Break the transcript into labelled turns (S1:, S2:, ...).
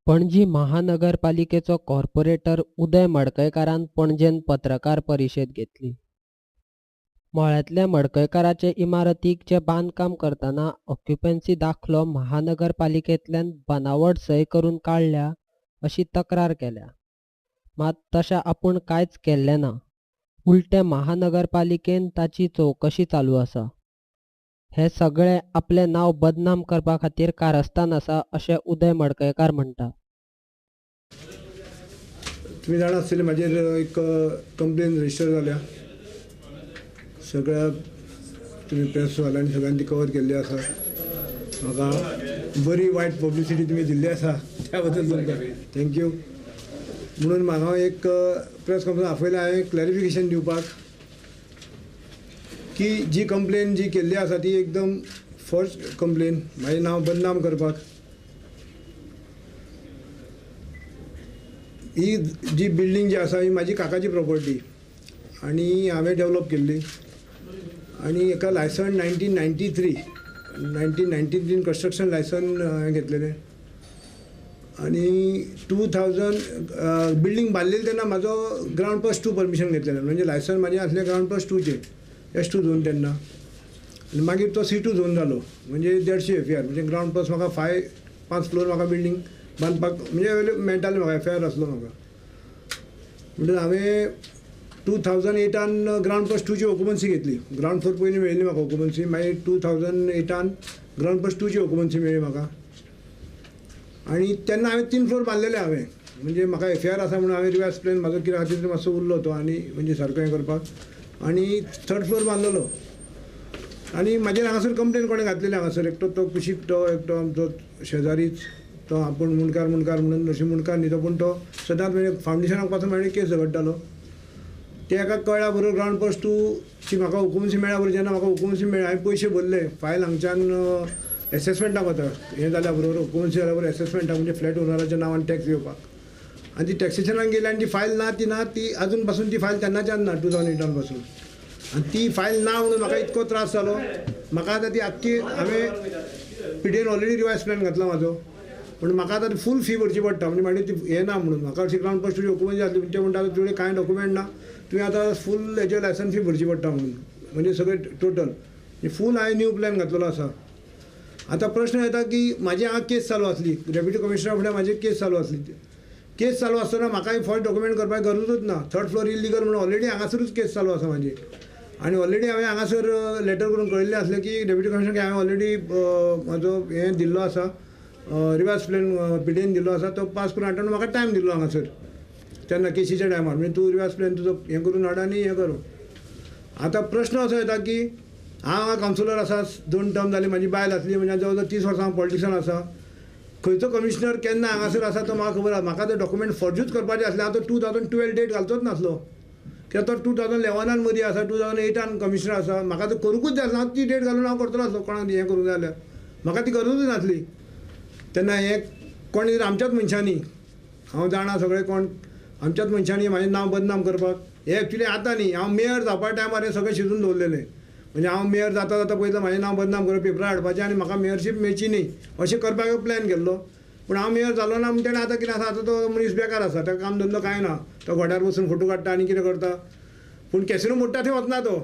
S1: Panaji महानगरपालिकेचो corporator उदय मडकयकारान पणजेन पत्रकार परिशद घेतली. मळ्यांतल्या मडकयकाराचे इमारतीक जे बांदकाम करतना ऑक्युपन्सी दाखलो महानगरपालिकेंतल्यान बनावट सय करून काडल्या अशी तक्रार केल्या. मात तशें आपूण कांयच केल्लें ना, उलटें महानगरपालिकेन ताची चवकशी चालू आसा. हे सगळें आपलें नांव बदनाम करपा खातीर कारस्थान आसा अशें उदय मडकयकार म्हणटा.
S2: तुमी जाणा आसतले म्हाजेर एक कंप्लेन रजिस्टर जाल्या, सगळ्या तुमी प्रेसवाल्यांनी सगळ्यांनी ती कवर केल्ली आसा. म्हाका बरी वायट पब्लिसिटी तुमी दिल्ली आसा, त्या बद्दल तुमकां thank you. म्हणून म्हाका एक प्रेस कॉन्फरन्स आपयलें हांवें क्लॅरिफिकेशन दिवपाक की जी कंप्लेन जी केल्ली आसा ती एकदम फर्स्ट कंप्लेन, म्हाजें नांव बदनाम करपाक. ही जी बिल्डींग जी आसा ही म्हाजी काकाची प्रॉपर्टी आनी हांवें डेवलप केल्ली आनी एका लायसन 1993 कंस्ट्रक्शन लायसन हांवें घेतलेलें आनी 2000 बिल्डींग बांदलेली तेन्ना म्हाजो ग्रावंड प्लस 2 परमिशन घेतलेलें, म्हणजे लायसन म्हाजें आसलें ग्रावंड प्लस 2चें S2 zone तेन्ना आनी मागीर तो C2 zone जालो, म्हणजे 150 FAR, म्हणजे ग्रावंड प्लस म्हाका 5 फ्लोर म्हाका बिल्डींग बांदपाक म्हणजे मेळटालें, म्हाका FAR आसलो म्हाका. म्हणटच हांवें 2008 ग्रावंड प्लस 2ची ऑक्युपन्सी घेतली. ग्रावंड फ्लोर पयलीं मेळिल्ली म्हाका ऑक्युपन्सी, मागीर 2008 ग्रावंड प्लस 2ची ऑक्युपन्सी मेळ्ळी म्हाका आनी तेन्ना हांवें 3 फ्लोर बांदलेले हांवें, म्हणजे म्हाका FAR आसा म्हणून हांवें रिवायज प्लॅन म्हाजो कितें खातीर मातसो उरलो तो आनी म्हणजे सारको हें करपाक आनी 3rd floor बांदलेलो. आनी म्हाजेर हांगासर कंप्लेन कोणें घातलेली हांगासर एकटो तो कुशीक तो एकटो आमचो शेजारीच तो आपूण मुंडकार मुंडकार म्हणून अशी मुंडकार न्ही तो, पूण तो सदांच म्हणजे फावंडेशनाक पासून म्हाजे केस झगडटालो. ते एका कळ्ळ्या बरोबर ग्रावंड प्लस 2ची म्हाका ऑक्युपन्सी मेळ्ळ्या बरोबर जेन्ना म्हाका ऑक्युपन्सी मेळ्ळी हांवें पयशे भरले, फायल हांगच्यान एसेसमेंटाक वता, हें जाल्या बरोबर ऑक्युपन्सी जाल्या बरोबर एसेसमेंटाक म्हणजे फ्लॅट ओनराच्या नांवान टॅक्स घेवपाक आनी ती टॅक्सेशनाक गेली आनी ती फायल ना, ती ना, ती आजून पासून ती फायल तेन्नाच्यान ना 2008 पासून आनी ती फायल ना म्हणून म्हाका इतको त्रास जालो. म्हाका आतां ती आख्खी हांवें PDN already revise plan घातला म्हाजो, पूण म्हाका आतां फूल फी भरची पडटा, म्हणजे म्हाजी ती हें ना म्हणून म्हाका अशी ग्रावंड प्लस 2ची ऑक्युपन्सी जातली, ते म्हणटा आतां तुजे कांय डॉक्युमेंट ना, तुवें आतां फूल हेजे लायसन्स फी भरची पडटा म्हणून, म्हणजे सगळें टोटल फूल हांवें न्यू प्लॅन घातलेलो आसा. आतां प्रश्न येता की म्हाजी हांगा केस चालू आसली, डेप्युटी कमिशनरा फुडें म्हाजी केस चालू आसली. केस चालू आसतना म्हाका फर्स्ट डॉक्युमेंट करपाक गरजूच ना, 3rd floor illegal म्हणून ऑलरेडी हांगासरूच केस चालू आसा म्हाजी आनी ऑलरेडी हांवें हांगासर लेटर करून कळिल्लें आसलें की डेप्युटी कमिशनर हांवें ऑलरेडी म्हाजो हें दिल्लो आसा, रिवायज प्लॅन PDN दिल्लो आसा, तो पास करून हाडटा म्हाका टायम दिल्लो हांगासर तेन्ना केसीच्या टायमार, म्हणजे तूं रिवायज प्लॅन तुजो हें करून हाड आनी हें करूं. आतां प्रश्न असो येता की हांव हांगा कावन्सिलर आसा, 2 टर्म जाली, म्हाजी बायल आसली, म्हणजे जवळ जवळ 30 वर्सां हांव पॉलिटिक्सान आसा. खंयचो कमिशनर केन्ना हांगासर आसा तो म्हाका खबर आसा. म्हाका ते डॉक्युमेंट फॉर्जूच करपाचें आसलें, हांव तो 2012 डेट घालचोच नासलो, कित्याक तो 2011 मदीं आसा, 2008 कमिशनर आसा, म्हाका तो करूंकूच जाय आसलो, हांव ती डेट घालून हांव करतलो आसलो कोणाक हें करूंक जाय जाल्यार, म्हाका ती गरजूच नासली. तेन्ना हें कोण आमच्याच मनशांनी, हांव जाणा सगळें कोण आमच्याच मनशांनी म्हाजें नांव बदनाम करपाक हें एक्चुली आतां न्ही, हांव मेयर जावपा टायमार हें सगळें शिजून दवरलेलें, म्हणजे हांव मेयर जाता जाता पयलीं म्हाजें नांव बदनाम करप, पेपरार हाडपाचें आनी म्हाका मेयरशीप मेळची न्ही अशें करपाक प्लॅन केल्लो. पूण हांव मेयर जालो ना म्हणून तेणें आतां कितें आसा, आतां तो मनीस बेकार आसा, ताका काम धंदो कांय ना, तो घोड्यार बसून फोटो काडटा आनी कितें करता, पूण कॅसिनो मोडटा थंय वचना तो.